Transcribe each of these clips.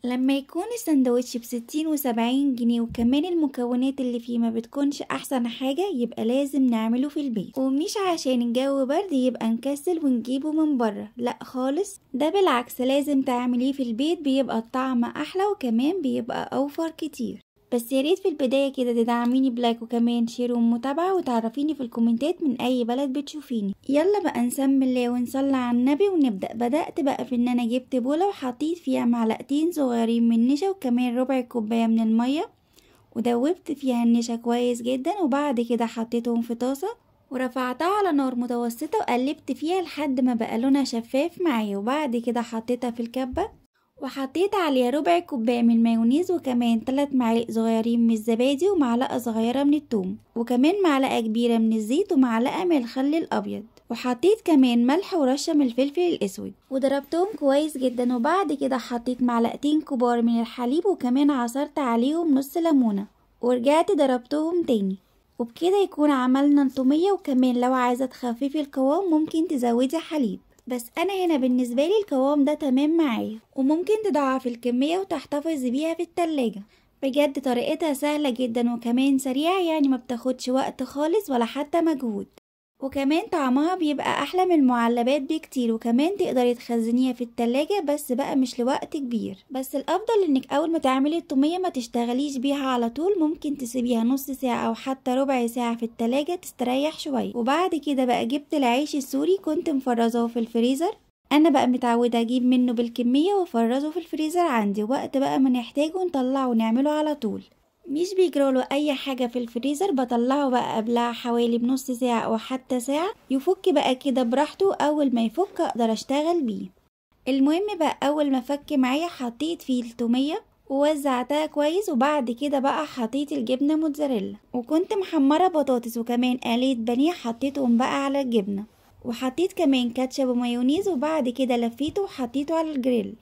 لما يكون السندوتش ب60 و70 جنيه وكمان المكونات اللي فيه ما بتكونش احسن حاجة، يبقى لازم نعمله في البيت. ومش عشان الجو برد يبقى نكسل ونجيبه من بره، لا خالص، ده بالعكس لازم تعمليه في البيت، بيبقى الطعم احلى وكمان بيبقى اوفر كتير. بس يا ريت في البداية كده تدعميني ب like وكمان share ومتابعة، وتعرفيني في الكومنتات من اي بلد بتشوفيني. يلا بقى نسمي الله ونصلي على النبي ونبدأ. بدأت بقى في ان انا جبت بولة وحطيت فيها معلقتين صغيرين من النشا وكمان ربع كوباية من المية، ودوبت فيها النشا كويس جدا. وبعد كده حطيتهم في طاسة ورفعتها على نار متوسطة وقلبت فيها لحد ما بقى لونها شفاف معايا. وبعد كده حطيتها في الكبة وحطيت عليها ربع كوباية من المايونيز وكمان 3 معالق صغيرين من الزبادي ومعلقة صغيرة من الثوم وكمان معلقة كبيرة من الزيت ومعلقة من الخل الأبيض، وحطيت كمان ملح ورشة من الفلفل الأسود، وضربتهم كويس جدا. وبعد كده حطيت معلقتين كبار من الحليب وكمان عصرت عليهم نص ليمونة ورجعت ضربتهم تاني. وبكده يكون عملنا التومية. وكمان لو عايزة تخففي القوام ممكن تزودي حليب، بس انا هنا بالنسبة لي القوام ده تمام معايا. وممكن تضاعفي الكمية وتحتفظي بيها في التلاجة. بجد طريقتها سهلة جدا وكمان سريعة، يعني ما بتاخدش وقت خالص ولا حتى مجهود، وكمان طعمها بيبقى احلى من المعلبات بكتير. وكمان تقدري تخزنيها في التلاجة، بس بقى مش لوقت كبير. بس الافضل انك اول ما تعملي التومية ما تشتغليش بيها على طول، ممكن تسيبيها نص ساعة او حتى ربع ساعة في التلاجة تستريح شوية. وبعد كده بقى جبت العيش السوري كنت مفرزاه في الفريزر، انا بقى متعودة اجيب منه بالكمية وافرزه في الفريزر عندي، وقت بقى ما نحتاجه نطلعه ونعمله على طول، مش بيجراله اي حاجة في الفريزر. بطلعه بقى قبلها حوالي بنص ساعة او حتى ساعة، يفك بقى كده براحته، اول ما يفك اقدر اشتغل بيه. المهم بقى اول ما فك معايا حطيت فيه التومية ووزعتها كويس. وبعد كده بقى حطيت الجبنة موتزاريلا، وكنت محمرة بطاطس وكمان قليت بانيه حطيتهم بقى على الجبنة، وحطيت كمان كاتشب ومايونيز. وبعد كده لفيته وحطيته على الجريل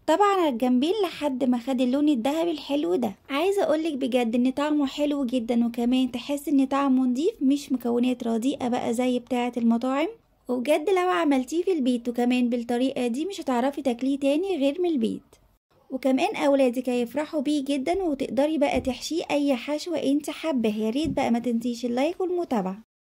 طبعا على الجنبين لحد ما خد اللون الذهبي الحلو ده. عايزه اقولك بجد ان طعمه حلو جدا، وكمان تحس ان طعمه نضيف مش مكونات رديئه بقى زي بتاعه المطاعم. وبجد لو عملتيه في البيت وكمان بالطريقه دي مش هتعرفي تاكليه تاني غير من البيت، وكمان اولادك هيفرحوا بيه جدا. وتقدري بقى تحشيه اي حشوه انت حباه. يا ريت بقى ما تنسيش ال like والمتابعه.